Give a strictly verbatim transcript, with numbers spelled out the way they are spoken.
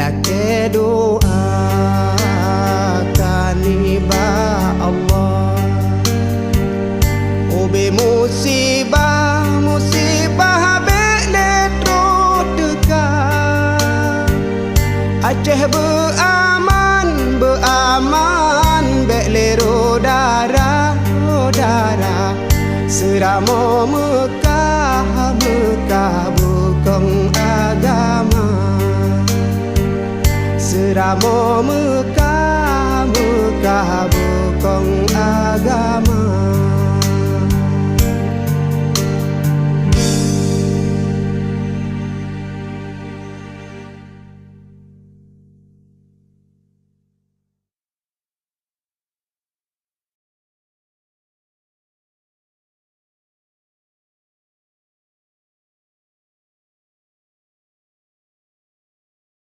Lakée doa ka nibak Allah. Ubé musibah, musibah bék lé troh teuka. Aceh beuaman, beuaman, bék lé ro dara, ro dara. Seuramoe Meukah, Meukah bukong agama. Seuramoe Meukah, Meukah bukong agama.